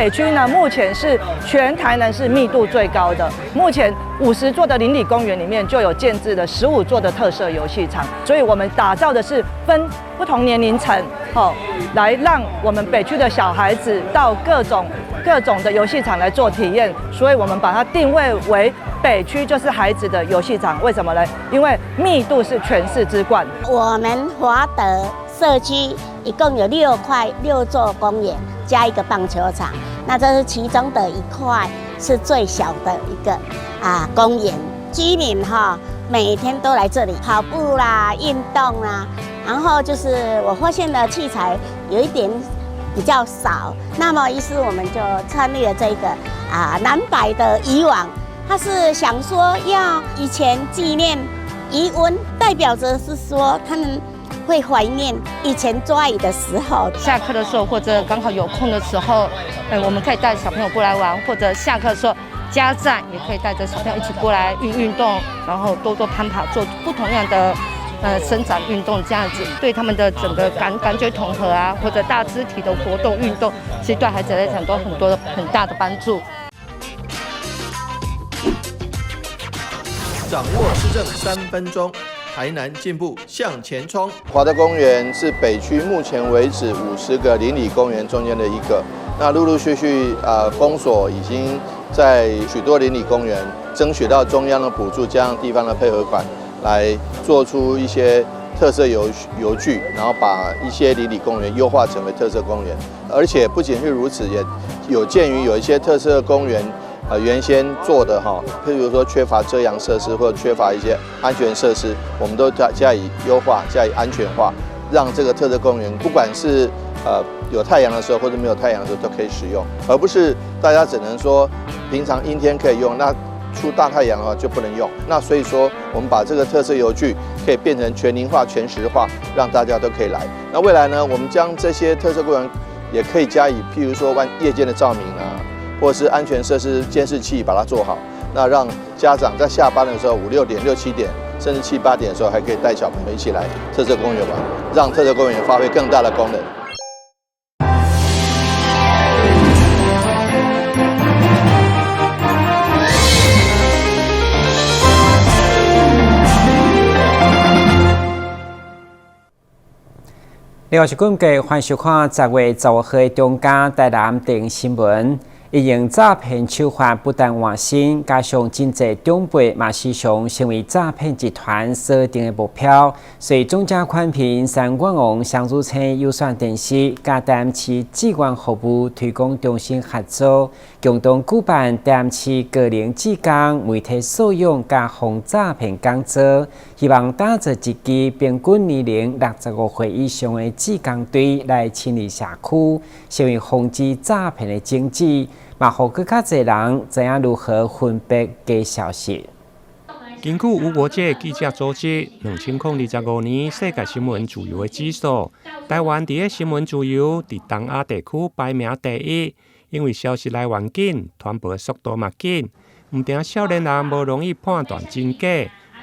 北区呢，目前是全台南市密度最高的。目前50座的邻里公园里面就有建置了15座的特色游戏场，所以我们打造的是分不同年龄层，哦，来让我们北区的小孩子到各种各种的游戏场来做体验。所以我们把它定位为北区就是孩子的游戏场。为什么呢？因为密度是全市之冠。我们华德社区一共有6块6座公园，加一个棒球场，那这是其中的一块，是最小的一个公园。居民哈每天都来这里跑步啦、运动啦，然后就是我发现的器材有一点比较少，那么于是我们就参与了这个南白的渔网，他是想说要以前纪念渔翁，代表着是说他们会怀念以前抓鱼的时候。下课的时候或者刚好有空的时候，我们可以带小朋友过来玩，或者下课的时候，家长也可以带着小朋友一起过来运运动，然后多多攀爬，做不同样的伸展运动，这样子对他们的整个感觉统合啊，或者大肢体的活动运动，其实对孩子来讲都很多的很大的帮助。掌握市政3分钟。台南进步向前冲。华德公园是北区目前为止50个邻里公园中间的一个。那陆陆续续，公所已经在许多邻里公园争取到中央的补助，加上地方的配合款，来做出一些特色游具，然后把一些邻里公园优化成为特色公园。而且不仅是如此，也有鉴于有一些特色公园，原先做的哈，譬如说缺乏遮阳设施或者缺乏一些安全设施，我们都加以优化、加以安全化，让这个特色公园不管是有太阳的时候或者没有太阳的时候都可以使用，而不是大家只能说平常阴天可以用，那出大太阳的话就不能用。那所以说，我们把这个特色游具可以变成全龄化、全时化，让大家都可以来。那未来呢，我们将这些特色公园也可以加以，譬如说夜间的照明啊，或者是安全设施监视器把它做好，那让家长在下班的时候5、6点、6、7点，甚至7、8点的时候，还可以带小朋友一起来特色公园玩，让特色公园发挥更大的功能。另外是根据欢迎收看10月15号的中嘉台南电新闻。利用诈骗手法不断换新，加上真济长辈嘛时常成为诈骗集团锁定的目标，所以中嘉宽频三官王双子星有线电视佮台南市志愿服务推广中心合作，共同举办台南市高龄志工媒体素养佮防诈骗讲座，希望打造一支平均年龄65岁以上的志工队来清理社区，成为防止诈骗的种子。嘛，予阁较济人知影如何分辨假消息。根据无国界记者组织2025年世界新闻自由的指数，台湾伫咧新闻自由伫东亚地区排名第一。因为消息来源紧，传播速度嘛紧，毋但少年人无容易判断真假，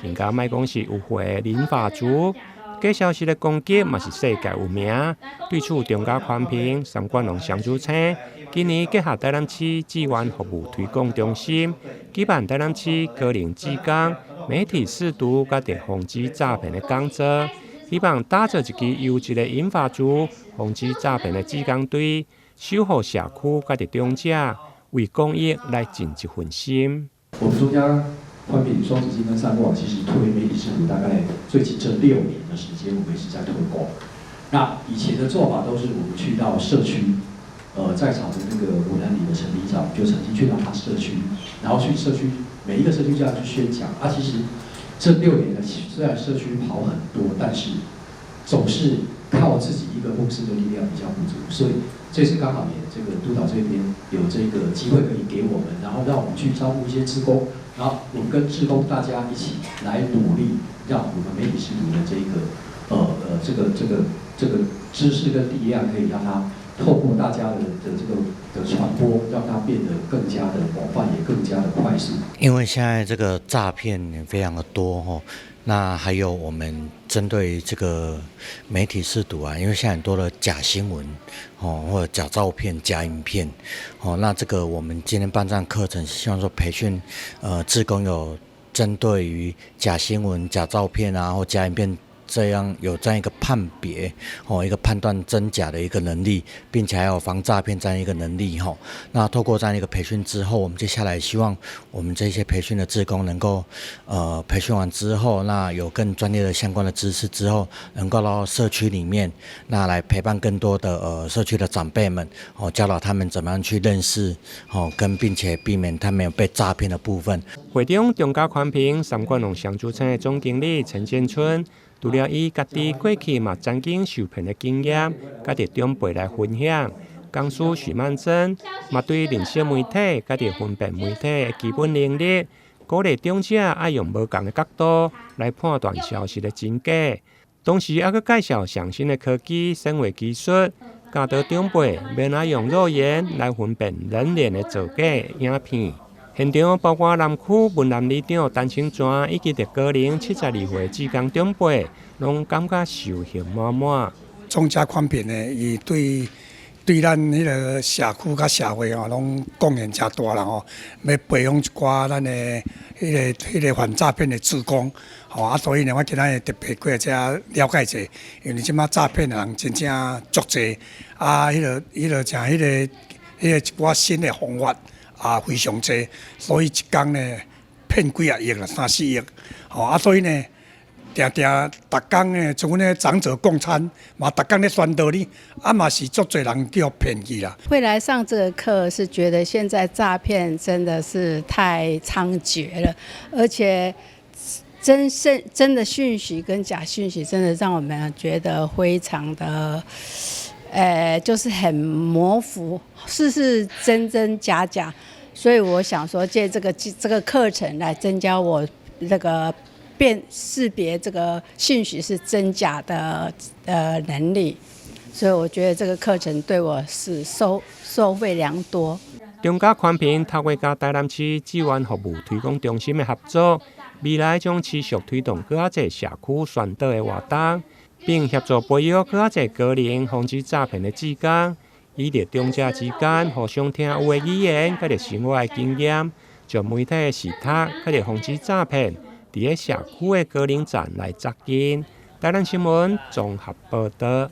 更加莫讲是有岁的银发族。假消息的攻击嘛是世界有名。对此，中嘉宽频三冠王双子星今年结合台南市志愿服务推广中心，举办台南市高龄志工媒体识读佮防止诈骗的讲座，希望打造一支优质的银发族防止诈骗的志工队，守护社区佮长者，为公益来尽一份心。我们中嘉宽频双子星跟三国网其实推媒体识读大概最近这6年的时间，我们也是在推广。那以前的做法都是我们去到社区，在场的那个湖南里的陈里长就曾经去到他社区，然后去社区每一个社区这样去宣讲。啊，其实这六年的虽然社区跑很多，但是总是靠自己一个公司的力量比较不足，所以这次刚好也这个督导这边有这个机会可以给我们，然后让我们去招募一些志工。然后我们跟志工大家一起来努力，让我们媒体识读的这个知识跟力量可以让它透過大家的這個的傳播，讓它變得更加的廣泛，也更加的快速。因為現在這個詐騙非常的多吼，那還有我們針對這個媒體識讀啊，因為現在很多的假新聞，哦，或者假照片、假影片，哦，那這個我們今天辦這樣課程，希望說培訓，志工有針對於假新聞、假照片啊，或假影片，這樣有這樣一個判別，哦，一個判斷真假的一個能力，並且還有防詐騙這樣一個能力，吼。那透過這樣一個培訓之後，我們接下來希望我們這些培訓的志工能夠，培訓完之後，那有更專業的相關的知識之後，能夠到社區裡面，那來陪伴更多的社區的長輩們，哦，教導他們怎麼樣去認識，哦，跟並且避免他們有被詐騙的部分。會中，中嘉寬頻三冠龍雙主稱的總經理陳建春，除了伊家己過去嘛曾經受騙的經驗，佮著長輩來分享。講師許曼珍嘛對認識媒體、佮著分辨媒體的基本能力，鼓勵長者愛用無仝的角度來判斷消息的真假。同時，猶閣介紹上新的科技、顯微技術，教導長輩欲按怎用肉眼來分辨人臉的造假影片。現場包括南區文南里長陳清泉以及佇高齡72歲志工長輩，攏感覺受益滿滿。中嘉寬頻呢，伊對咱彼个社區佮社會吼，攏貢獻誠大啦吼，欲培養一寡咱的彼個反詐騙的志工，吼啊，所以呢，我今仔日特別過來遮了解者，因為這馬詐騙的人真正足濟，啊，彼個像彼個一寡新的方法。啊，非常濟，所以一工呢騙幾仔億啦，三四億，吼啊，所以呢，定定逐工呢，像阮彼長者共餐，嘛逐工咧宣導你，啊嘛是足濟人叫騙去啦。會來上這個課，是覺得現在詐騙真的是太猖獗了，而且真的訊息跟假訊息，真的讓我們覺得非常的，就是很模糊，是是真真假假，所以我想說借這個課程來增加我這個識別這個信息是真假的能力，所以我覺得這個課程對我是收穫良多。中嘉寬頻透過佮台南市志願服務推廣中心的合作，未來將持續推動閣較濟社區宣導的活動，並協助培育閣較濟高齡防止詐騙的志工，以佇長者之間互相聽有的語言，佮著生活的經驗，將媒體的識讀，佮著防止詐騙，佇咧社區的高齡層來扎根。台南新聞綜合報導。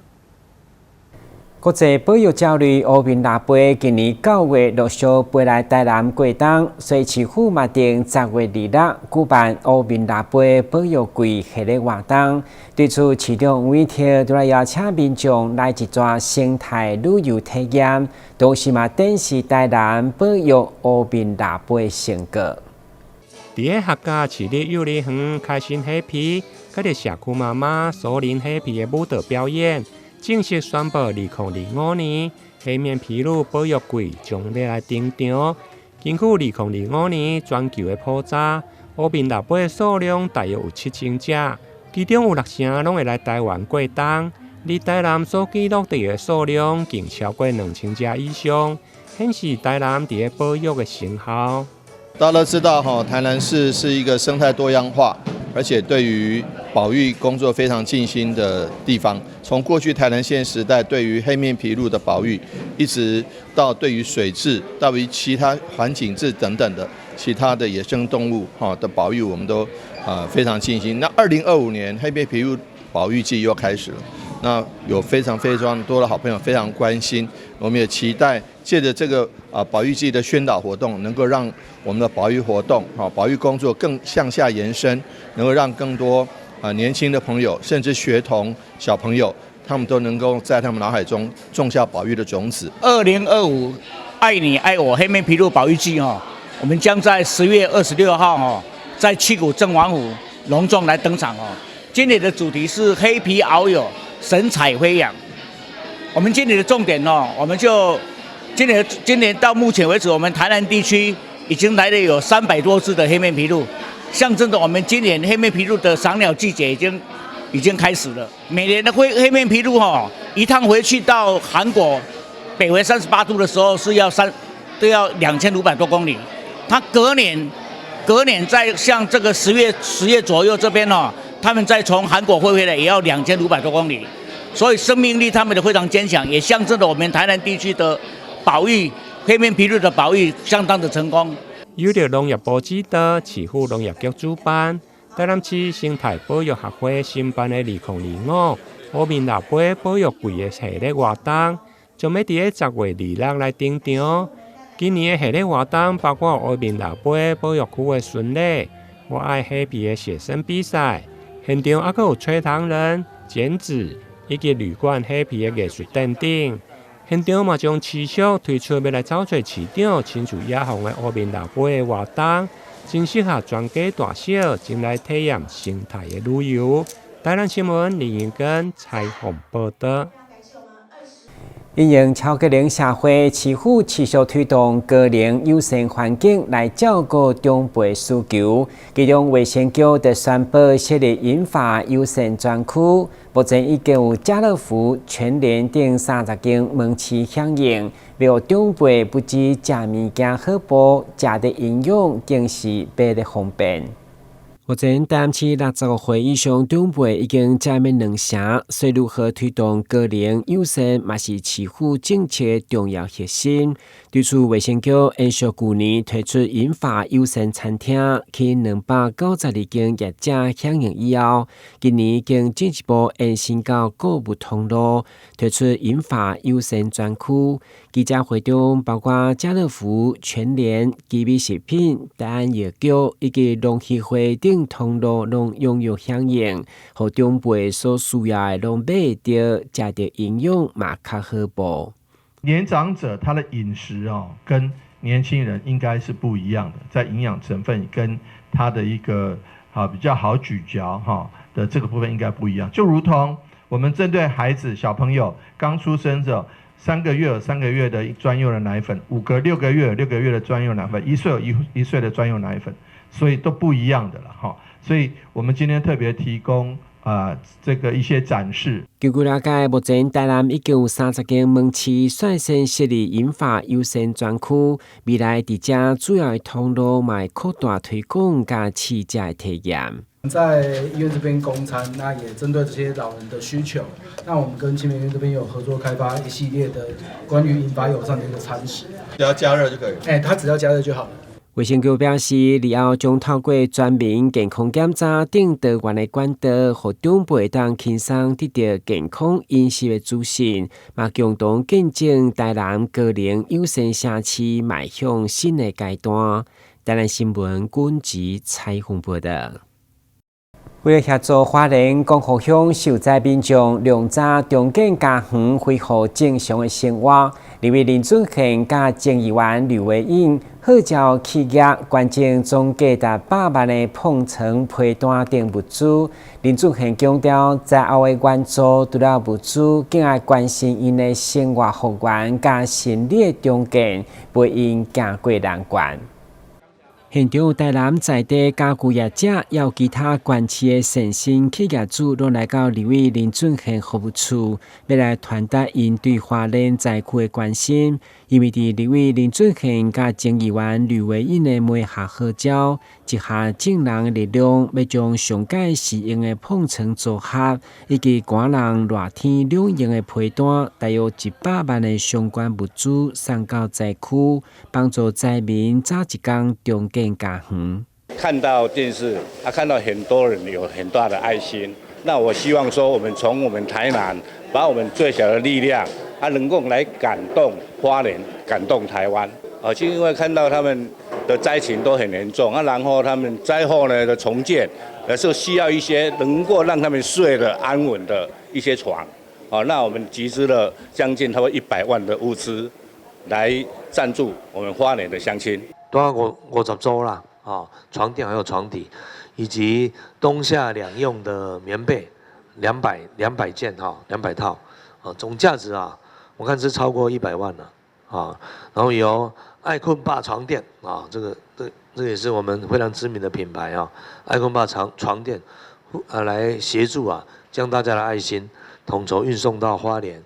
國際保育鳥類烏面鷸鴟今年9月陸續飛來台南過冬，所以市府嘛定10月26舉辦烏面鷸鴟保育季系列活動。對此，市長委託就來邀請民眾來一逝生態旅遊體驗，同時嘛展示台南保育烏面鷸鴟成果。佇咧客家市立幼兒園開心黑皮，佮著社區媽媽蘇林黑皮的舞蹈表演，正式宣布，2025年黑面琵鷺保育季將欲來登場。根據2025年全球的普查，烏面鷸鴟數量大約有7000隻，其中有六成攏會來台灣過冬。而台南所記錄著的數量，竟超過2000隻以上，顯示台南佇咧保育的成效。大家都知道，哈，台南市是一個生態多樣化，而且對於保育工作非常盡心的地方。從過去台南縣時代對於黑面琵鷺的保育，一直到對於水質、到於其他環境質等等的其他的野生動物哈的保育，我們都啊非常盡心。那2025年黑面琵鷺保育季又開始了，那有非常非常多的好朋友非常關心，我們也期待借著這個啊保育季的宣導活動，能夠讓我們的保育活動、哈保育工作更向下延伸，能夠讓更多啊年輕的朋友，甚至學童小朋友，他們都能夠在他們腦海中種下保育的種子。2025愛你愛我黑面琵鷺保育季哈，我們將在10月26號哈，在七股鄭王府隆重來登場哦。今年的主題是黑皮遨遊，神采飛揚。我們今年的重點哦，我們就今年到目前為止，我們台南地區已經來了有300多隻的黑面琵鷺，象徵着我們今年黑面琵鷺的賞鳥季節已經開始了。每年的黑面琵鷺哈，一趟回去到韓國北緯38度的時候是要三都要2500多公里。它隔年隔年在像這個10月左右這邊哦，他們再從韓國飛回來也要2500多公里，所以生命力他們的非常堅強，也象徵着我們台南地區的保育黑面琵鷺的保育相當的成功。由著農業部指導，市府農業局主辦，台南市生態保育學會申辦的2025烏面蜊杯保育季的系列活動，將欲佇10月26來登場。今年的系列活動包括烏面蜊杯保育區的巡禮、我愛黑皮的寫生比賽，現場猶閣有吹糖人、剪紙以及旅館黑皮的藝術等等。現場嘛將持續推出欲來走揣市長親自野訪的烏面蜊杯的活動，真適合全家大小前來體驗生態的旅遊。台南新聞林英根採訪報導。因應超高齡社會，市府持續推動高齡友善環境來照顧長輩需求。其中衛生局就宣布設立銀髮友善專區，目前已經有家樂福、全聯等30間門市響應，予長輩不只食物件好補，食得營養更是買得方便。目前台南市65歲以上長輩已經佔了兩成，所以如何推動高齡友善，嘛是市府政策重要核心。對此，衛生局延續舊年推出銀髮友善餐廳，吸引292間業者響應以後，今年已經進一步延伸到購物通路，推出銀髮友善專區。記者會中，包括家樂福、全聯、基米食品、大安藥局以及龍協會等通路，攏踴躍響應，予長輩所需要的攏買得著，食得營養嘛較好補。年長者他的飲食哦，跟年輕人應該是不一樣的，在營養成分跟他的一個比較好咀嚼哈的這個部分應該不一樣。就如同我們針對孩子小朋友剛出生的時候，3個月有3個月的專用的奶粉，5個6個月有6個月的專用奶粉，1歲有一歲的專用奶粉，所以都不一樣的了哈。所以我們今天特別提供這個一些展示。根據了解，目前台南已經有30間門市率先設立銀髮友善專區，未來佇遮主要的通路嘛會擴大推廣佮試食的體驗。在醫院這邊供餐，那也針對這些老人的需求，那我們跟慶民醫院這邊有合作開發一系列的關於銀髮友善的一個餐食，只要加熱就可以。欸，它只要加熱就好了。衛生局表示，日後將透過全民健康檢查等多元的管道，予長輩會當輕鬆得著健康飲食的資訊，嘛共同見證台南高齡友善城市邁向新的階段。台南新聞軍籍採訪報導。為了協助花蓮光復鄉受災民眾，量早重建家園，恢復正常的生活，立委林俊憲佮前議員呂維穎號召企業捐贈總價達百萬的膨床被單等物資。林俊憲強調，災後的援助除了物資，更愛關心𪜶的生活復原佮心理的重建，袂用行過難關。現場有台南在地家具業者，也有其他縣市的善心企業主，攏來到立委林俊憲服務處，欲來傳達𪜶對花蓮災區的關心。因為佇立委林俊憲佮前議員呂維穎的媒合號召，集合眾人的力量，欲將上蓋適用的膨床組合，以及寒人熱天兩用的被單，大約100萬的相關物資送到災區，幫助災民早一工重建家園。看到電視，啊，看到很多人有很大的愛心。那我希望說，我們從我們台南，把我們最小的力量，啊，能夠來感動花蓮，感動台灣。啊，就因為看到他們的災情都很嚴重，啊，然後他們災後呢的重建，也是需要一些能夠讓他們睡得安穩的一些床。啊，那我們集資了將近差不多100萬的物資，來贊助我們花蓮的鄉親。多50組啦，啊，床墊還有床底，以及冬夏兩用的棉被，200件哈，200套，啊，總價值啊，我看是超過100萬了，啊，然後由愛困霸床墊啊，這個也是我們非常知名的品牌啊，愛困霸床墊，啊，來協助啊，將大家的愛心統籌運送到花蓮，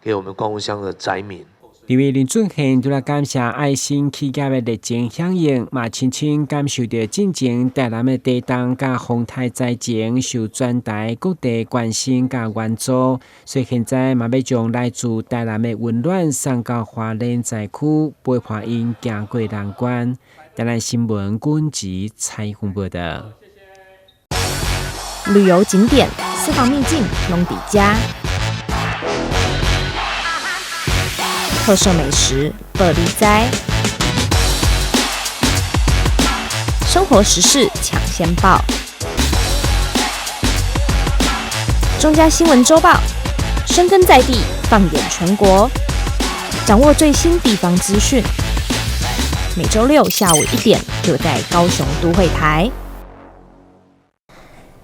給我們光復鄉的災民。立委林俊宪除了感謝愛心企業的熱情響應，嘛親身感受著進前台南的地動佮風颱災情受全台各地關心佮援助，所以現在嘛欲將來自台南的溫暖送到花蓮災區，陪伴𪜶行過難關。台南新聞軍籍採訪報道。旅遊景點、私房秘境攏佇遮。特色美食，報你知；生活時事搶先報，中嘉新聞週報，深耕在地，放眼全國，掌握最新地方資訊。每週六下午1點，就在高雄都會台。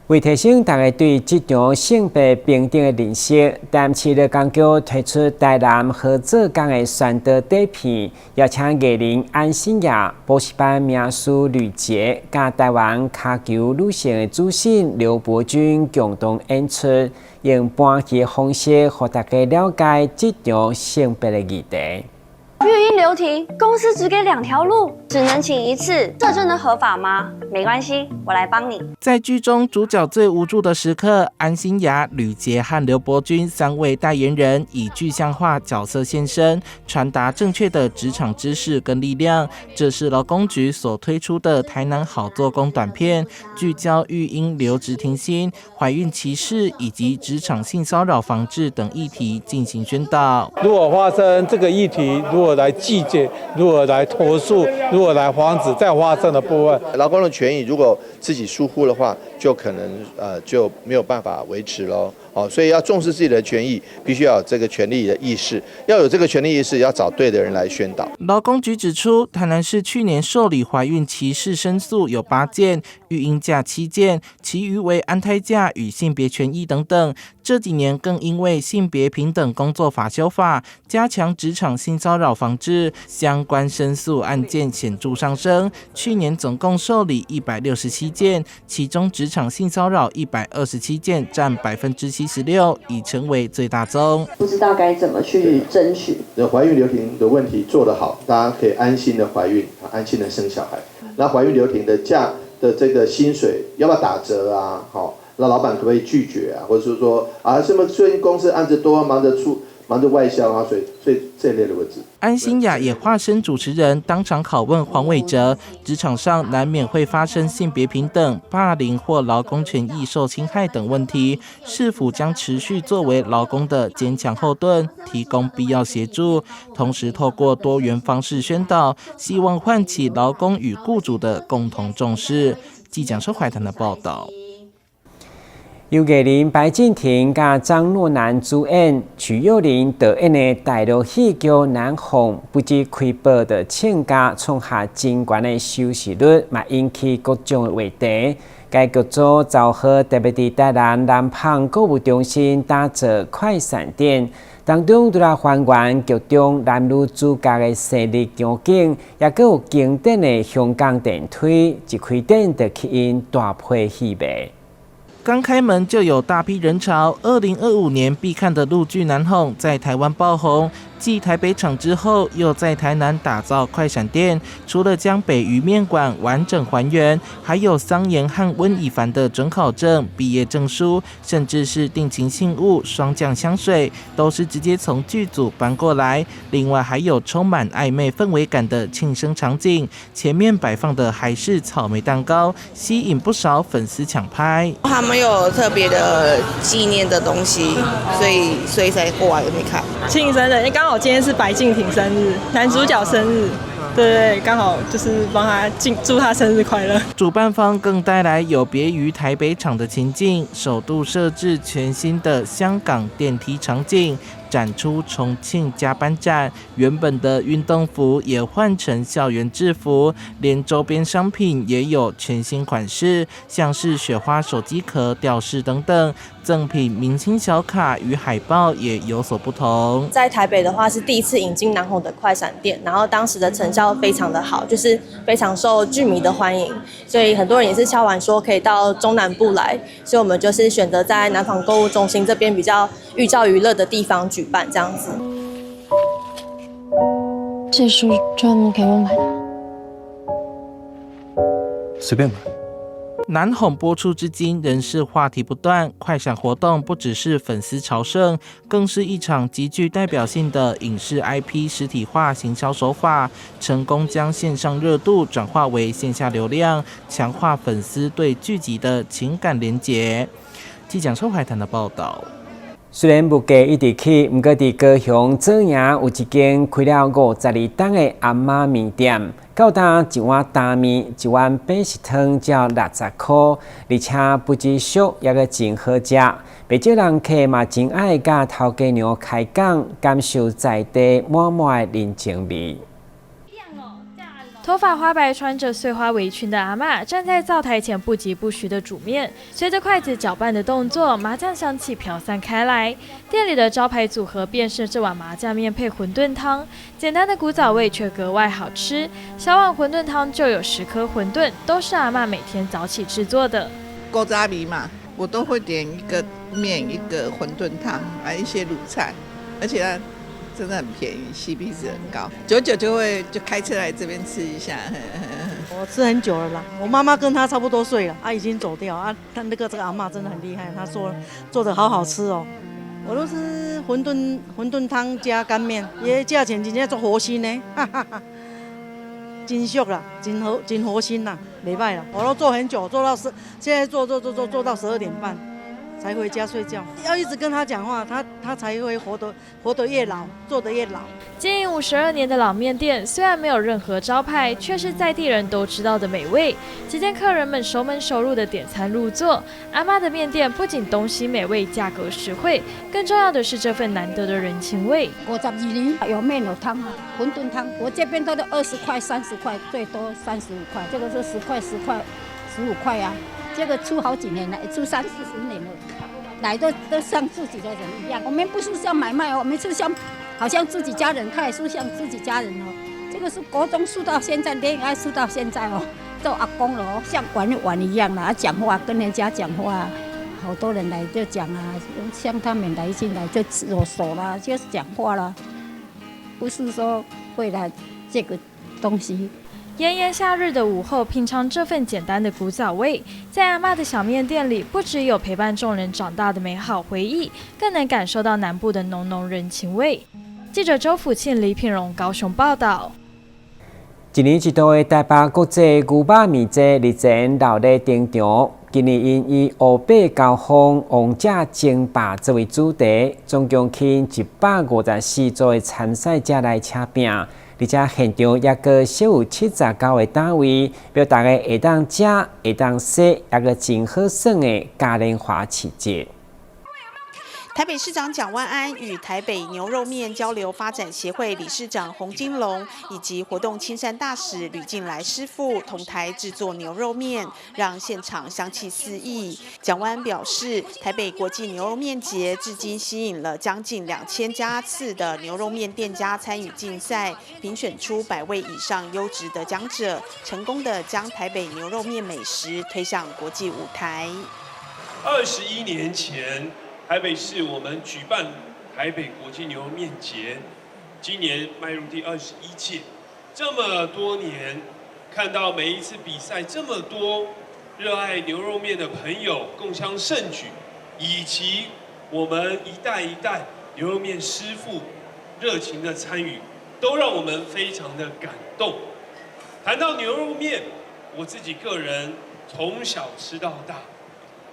為提升大家對職場性別平等的認識，台南市勞工局推出台南好做工的宣導短片，邀請藝人安心亞、補習班名師呂捷，佮台灣跤球女性的主審劉伯君共同演出，用搬戲的方式，予大家了解職場性別的議題。育嬰留停，公司只給兩條路，只能請一次，這真的合法嗎？沒關係，我來幫你。在劇中，主角最無助的時刻，安心亞、呂捷和劉伯君三位代言人以具象化角色現身，傳達正確的職場知識跟力量。這是勞工局所推出的台南好做工短片，聚焦育嬰留職停薪、懷孕歧視以及職場性騷擾防治等議題進行宣導。如果發生這個議題，如何來拒絕，如何來投訴，如何來防止再發生的部分，勞工的權益如果自己疏忽的話，就可能就沒有辦法維持咯。哦，所以要重視自己的權益，必須要有這個權利的意識，要有這個權利意識，要找對的人來宣導。勞工局指出，台南市去年受理懷孕歧視申訴有8件，育嬰假7件，其餘為安胎假與性別權益等等。這幾年更因為性別平等工作法修法，加強職場性騷擾防治，相關申訴案件顯著上升。去年總共受理167件，其中職場性騷擾127件，佔76%，已成為最大宗。不知道該怎麼去爭取。那懷孕留停的問題做得好，大家可以安心的懷孕，安心的生小孩。那懷孕留停的假的這個薪水要不要打折啊？好，那老闆可不可以拒絕啊？或者是說啊，什麼最近公司案子多，忙着出，忙着外銷啊，所以這類的問題。安心亞也化身主持人，當場拷問黃偉哲：職場上難免會發生性別平等、霸凌或勞工權益受侵害等問題，是否將持續作為勞工的堅強後盾，提供必要協助？同時透過多元方式宣導，希望喚起勞工與僱主的共同重視。記者收懷談的報道。由藝人白敬亭佮張若楠主演、徐若麟導演的大陸戲劇《南鳳》，不止開播就衝價創下真懸的收視率，嘛引起各種的話題。該劇組10號特別佇台南南舫購物中心打造快閃店，當中除了還原劇中男女主角的生日場景，也閣有經典的香港電梯，一開店就吸引大批戲迷。剛開門就有大批人潮。2025年必看的陸劇《南鳳》在台灣爆紅，繼台北場之後，又在台南打造快閃店。除了將北漁麵館完整還原，還有桑延和溫以凡的准考證、畢業證書，甚至是定情信物、霜降香水，都是直接從劇組搬過來。另外還有充滿曖昧氛圍感的慶生場景，前面擺放的還是草莓蛋糕，吸引不少粉絲搶拍。他們有特別的紀念的東西，所以才過來這邊看。慶生的，因為剛好今天是白敬亭生日，男主角生日，對對，剛好就是幫他慶祝他生日快樂。主辦方更帶來有別於台北場的情境，首度設置全新的香港電梯場景，展出重慶加班展，原本的運動服也換成校園制服，連周邊商品也有全新款式，像是雪花手機殼、吊飾等等，贈品明星小卡與海報也有所不同。在台北的話是第一次引進南紅的快閃店，然後當時的成效非常的好，就是非常受劇迷的歡迎，所以很多人也是敲碗說可以到中南部來，所以我們就是選擇在南舫購物中心這邊比較寓教於樂的地方舉辦這樣子。這書專門給我買的。隨便吧。難哄播出至今仍是話題不斷。快閃活動不只是粉絲朝聖，更是一場極具代表性的影視 IP 實體化行銷手法，成功將線上熱度轉化為線下流量，強化粉絲對劇集的情感連結。記者周海潭的報道。雖然物價一直起，毋過佇高雄左營有一間開了52冬的阿嬤麵店，到今一碗擔麵、一碗白石湯只要60箍，而且不只俗，猶閣真好食。袂少人客嘛真愛佮頭家娘開講，感受在地滿滿的人情味。頭髮花白、穿着碎花圍裙的阿嬤站在灶台前，不疾不徐的煮麵。隨着筷子攪拌的動作，麻醬香氣飄散開來。店裡的招牌組合便是這碗麻醬麵配餛飩湯，簡單的古早味卻格外好吃。小碗餛飩湯就有10顆餛飩，都是阿嬤每天早起製作的。古早味嘛，我都會點一個麵，一個餛飩湯，還有一些滷菜，而且呢，真的很便宜，CP 值很高，久久就會就開車來這邊吃一下。我吃很久了啦，我媽媽跟她差不多歲了，她已經走掉啊。她那個這個阿嬤真的很厲害，她做的好好吃哦。我都是餛飩湯加乾麵，也價錢真正足佛心呢，哈哈哈，真俗啦，真好，真佛心啦，袂䆀啦。我都做很久，做到十，現在做做做做做到12點半。才回家睡覺，要一直跟他講話，他才會活得越老，做得越老。經營52年的老麵店，雖然沒有任何招牌，卻是在地人都知道的美味。期間客人們熟門熟路的點餐入座。阿嬤的麵店不僅東西美味，價格實惠，更重要的是這份難得的人情味。52年有麵有湯啊，餛飩湯，我這邊都是20塊、30塊，最多35塊，這個是10塊、10塊、15塊啊。這個出好幾年了，出三四十年了，來都像自己的人一樣。我們不是像買賣，我們是像好像自己家人，他也是像自己家人哦。這個是國中住到現在，戀愛住到現在哦，做阿公了哦，像玩一玩一樣啦，講話跟人家講話，好多人來就講啊，像他們來進來就握手啦，就是講話啦，不是說為了這個東西。炎炎夏日的午後，品嘗這份簡單的古早味，在阿嬤的小麵店裡，不只有陪伴眾人長大的美好回憶，更能感受到南部的濃濃人情味。記者周福慶、李品榮高雄報道。一年一度的台北國際牛肉麵節日前熱鬧登場，今年𪜶以烏白交鋒、王者爭霸作為主題，總共吸引154組的參賽者來車拼。而且現場猶閣設有79個攤位，予大家會當食、會當踅，猶閣真好耍的嘉年華市集。台北市長蔣萬安與台北牛肉麵交流發展協會理事長洪金龍以及活動親善大使呂進來師傅同台製作牛肉麵，讓現場香氣四溢。蔣萬安表示，台北國際牛肉麵節至今吸引了將近2000家次的牛肉麵店家參與競賽，評選出100位以上優質得獎者，成功的將台北牛肉麵美食推向國際舞台。21年前，台北市我們舉辦台北國際牛肉麵節，今年邁入第21屆，這麼多年，看到每一次比賽這麼多熱愛牛肉麵的朋友共襄盛舉，以及我們一代一代牛肉麵師傅熱情的參與，都讓我們非常的感動。談到牛肉麵，我自己個人從小吃到大，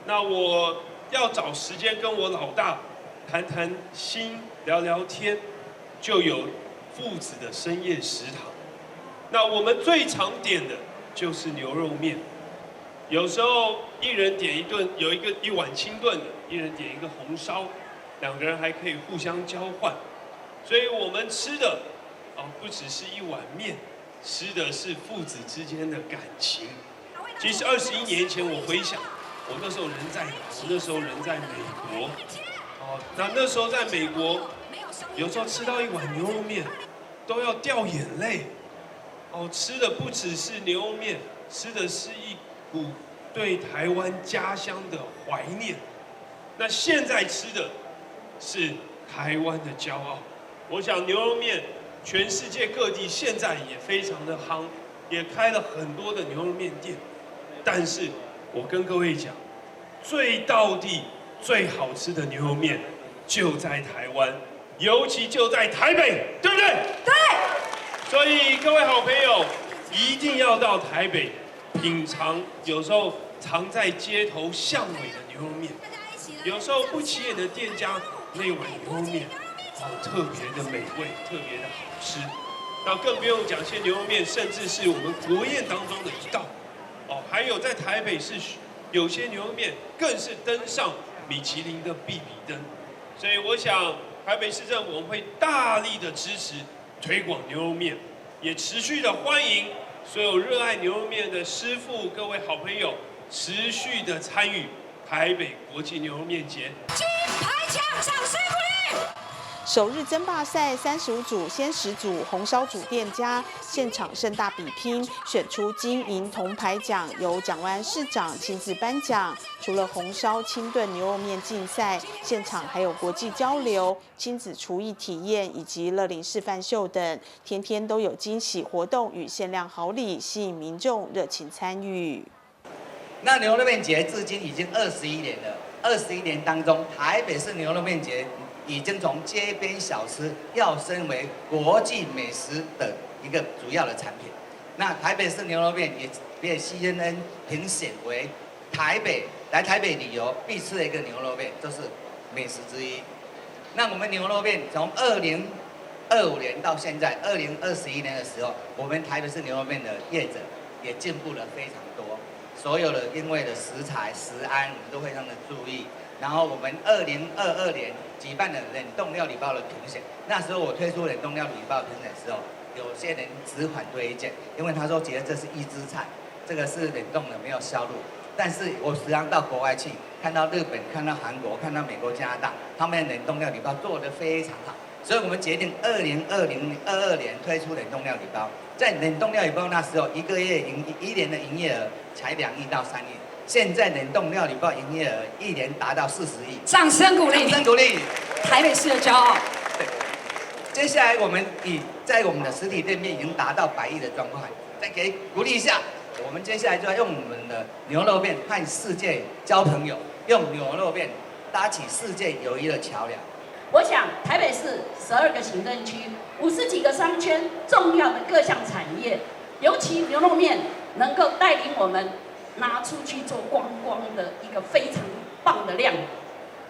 那我要找時間跟我老大談談心、聊聊天，就有父子的深夜食堂。那我們最常點的就是牛肉麵，有時候一人點一頓，有一個一碗清燉的，一人點一個紅燒，兩個人還可以互相交換。所以我們吃的啊，不只是一碗麵，吃的是父子之間的感情。其實21年前，我回想，我那時候人在哪？我那時候人在美國。哦，那時候在美國，有時候吃到一碗牛肉麵，都要掉眼淚。哦，吃的不只是牛肉麵，吃的是一股對台灣家鄉的懷念。那現在吃的是台灣的驕傲。我想牛肉麵全世界各地现在也非常的夯，也开了很多的牛肉面店。但是我跟各位讲，最道地、最好吃的牛肉面就在台湾，尤其就在台北，对不对？对。所以各位好朋友，一定要到台北品尝，有时候藏在街头巷尾的牛肉面，有时候不起眼的店家那碗牛肉面，哦，特别的美味，特别的好吃。那更不用讲，些牛肉面甚至是我们国宴当中的一道。哦，还有在台北市有些牛肉面更是登上米其林的必比登。所以我想，台北市政府我们会大力的支持推广牛肉面，也持续的欢迎所有热爱牛肉面的师傅、各位好朋友，持续的参与台北国际牛肉面节。金牌奖，掌声鼓励。首日争霸赛，35组鲜食组、红烧组店家现场盛大比拼，选出金银铜牌奖，由蒋万安市长亲自颁奖。除了红烧清炖牛肉面竞赛，现场还有国际交流、亲子厨艺体验以及乐龄示范秀等，天天都有惊喜活动与限量好礼，吸引民众热情参与。那牛肉面节至今已经二十一年了，二十一年当中，台北市牛肉面节已经从街边小吃跃升为国际美食的一个主要的产品。那台北市牛肉面也被 CNN 评选为台北来台北旅游必吃的一个牛肉面，这是美食之一。那我们牛肉面从2025年到现在2021年的时候，我们台北市牛肉面的业者也进步了非常多。所有的因为的食材、食安，我们都非常的注意。然后我们2022年举办了冷冻料理包的评选，那时候我推出冷冻料理包评选的时候，有些人持反对意见，因为他说觉得这是预制菜，这个是冷冻的没有销路。但是我时常到国外去，看到日本、看到韩国、看到美国、加拿大，他们的冷冻料理包做得非常好，所以我们决定2020、22年推出冷冻料理包。在冷冻料理包那时候，一个月营一年的营业额才2亿到3亿。现在冷冻料理包营业额一年达到40亿。掌声鼓励，掌声鼓励。台北市的骄傲。对。接下来我们已在我们的实体店面已经达到百亿的状况，再给鼓励一下。我们接下来就要用我们的牛肉面和世界交朋友，用牛肉面搭起世界友谊的桥梁。我想台北市12个行政区，50几个商圈，重要的各项产业，尤其牛肉面能够带领我们拿出去做观光的一个非常棒的亮点。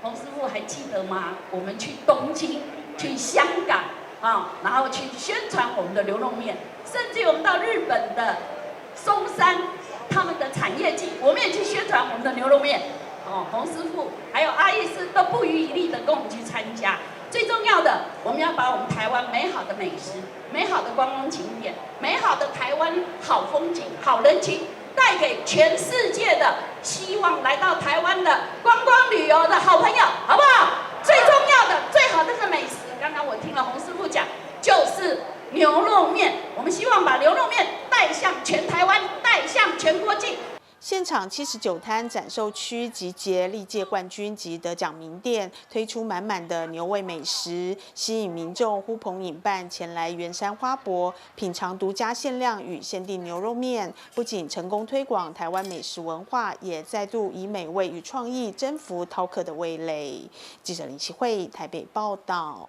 洪师傅还记得吗？我们去东京、去香港啊，然后去宣传我们的牛肉面，甚至我们到日本的松山，他们的产业季，我们也去宣传我们的牛肉面。哦，洪师傅还有阿医师都不遗余力的跟我们去参加。最重要的，我们要把我们台湾美好的美食、美好的观光景点、美好的台湾好风景、好人情，带给全世界的希望来到台湾的观光旅游的好朋友，好不好？最重要的、最好的是美食。刚刚我听了洪师傅讲，就是牛肉面。我们希望把牛肉面带向全台湾，带向全国际。现场79摊展售区集结历届冠军及得奖名店，推出满满的牛味美食，吸引民众呼朋引伴前来圆山花博品尝独家限量与限定牛肉面。不仅成功推广台湾美食文化，也再度以美味与创意征服饕客的味蕾。记者林启慧台北报道。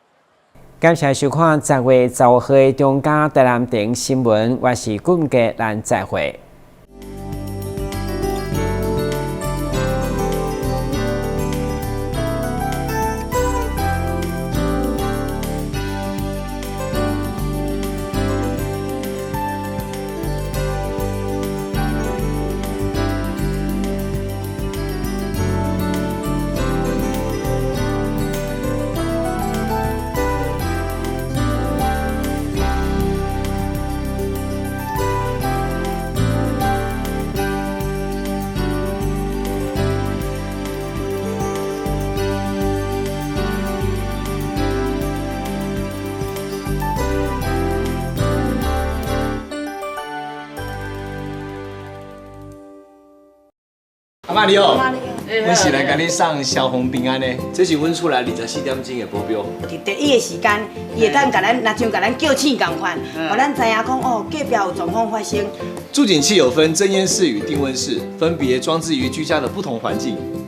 感谢收看10月15号的中嘉台南电新闻，我是俊杰，咱再会。阿嬤你好。阮是來共你送消防平安的，這是阮厝內24點鐘的保鏢。佇第一个時間，伊會當共咱，若像共咱叫醒仝款，予咱知影講哦，隔壁有狀況發生。住警器有分偵煙式與定溫式，分別裝置於居家的不同環境。